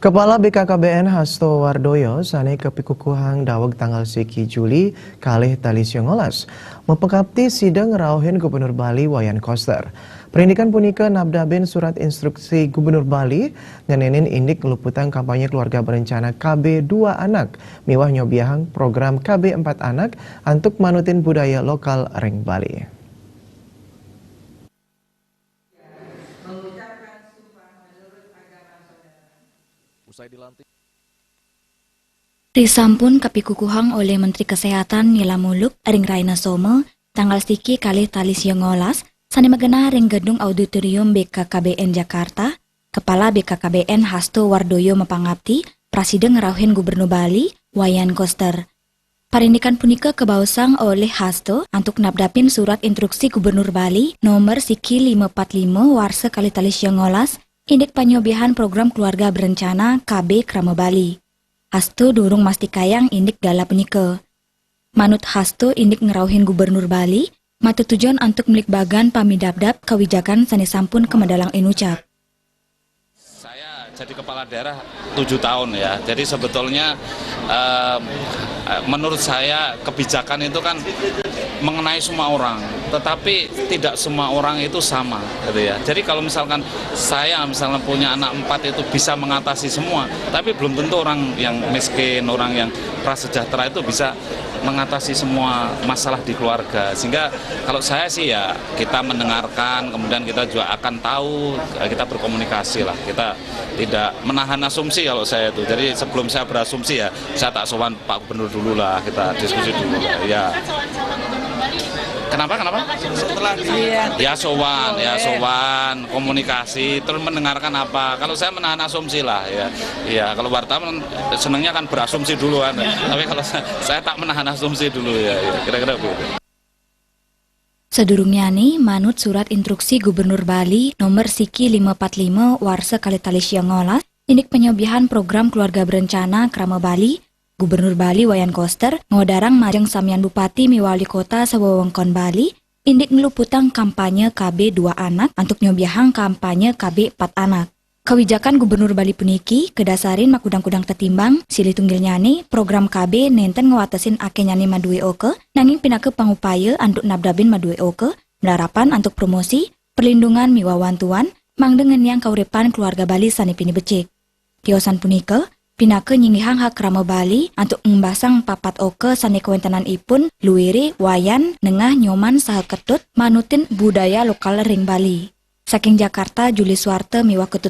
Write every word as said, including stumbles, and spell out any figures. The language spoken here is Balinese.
Kepala B K K B N Hasto Wardoyo sané kapikukuhang daweg tanggal siki Juli kalih tali sia ngolas mapangapti sida ngrauhin Gubernur Bali Wayan Koster. Parindikan punika nabdabin surat instruksi Gubernur Bali ngenénin indik ngluputang kampanye keluarga berencana K B dua anak miwah nyobiahang program K B empat anak antuk manutin budaya lokal ring Bali. Usai dilantik. Risampun kapikukuhang olih Menteri Kesehatan Nila Muluk ring Raina Soma, tanggal siki kalih tali sia ngolas, sané magenah ring Gedung Auditorium B K K B N Jakarta, Kepala B K K B N Hasto Wardoyo mapangapti prasida ngrauhin Gubernur Bali, Wayan Koster. Parindikan punika kabaosang olih Hasto antuk nabdabin surat instruksi Gubernur Bali nomor siki lima empat lima warsa kalih tali sia ngolas, indik panyobiahan program keluarga berencana K B Krama Bali. Hasto durung mastikayang indik galah punika. Manut Hasto, indik ngrauhin Gubernur Bali, matetujon antuk mligbagan pamidabdab kawijakan sané sampun kamedalang inucap. Saya jadi kepala daerah tujuh tahun ya. Jadi sebetulnya eh, menurut saya kebijakan itu kan mengenai semua orang, tetapi tidak semua orang itu sama gitu ya. Jadi kalau misalkan saya misalnya punya anak empat itu bisa mengatasi semua, tapi belum tentu orang yang miskin, orang yang prasejahtera itu bisa mengatasi semua masalah di keluarga. Sehingga kalau saya sih ya kita mendengarkan, kemudian kita juga akan tahu, kita berkomunikasi lah. Kita tidak menahan asumsi kalau saya itu. Jadi sebelum saya berasumsi ya, saya tak sowan Pak Gubernur dulu lah, kita diskusi dulu lah. Ya. Kenapa, kenapa? Setelah di... Ya sowan, ya sowan, komunikasi, terus mendengarkan apa. Kalau saya menahan asumsi lah ya. Ya, kalau wartawan senangnya kan berasumsi duluan. Tapi kalau saya, saya tak menahan asumsi dulu ya, ya. Kira-kira begitu. Sadurungnyané, manut surat instruksi Gubernur Bali nomor siki lima empat lima warsa kalih tali sia ngolas, indik panyobiahan program keluarga berencana Krama Bali, Gubernur Bali Wayan Koster ngawedarang majeng samian bupati miwah wali kota sawewengkon Bali, indik ngluputang kampanye K B dua anak antuk nyobiahang kampanye K B empat anak. Kawijakan Gubernur Bali puniki kadasarin makudang-kudang tetimbang, silih tunggilnyané program K B nénten ngwatesin akéhnyané madué oka, nanging pinaka pangupaya antuk nabdabin madué oka, mlarapan antuk promosi, perlindungan miwah wantuan, mangda ngeniang kauripan keluarga Bali sané pinih becik. Tiosan punika pinaka nyinggihang hak krama Bali antuk ngembasang papat oka sané kawéntenanipun luiré, Wayan, Nengah, Nyoman saha Ketut manutin budaya lokal ring Bali. Saking Jakarta, Juli Suwarta miwah Ketut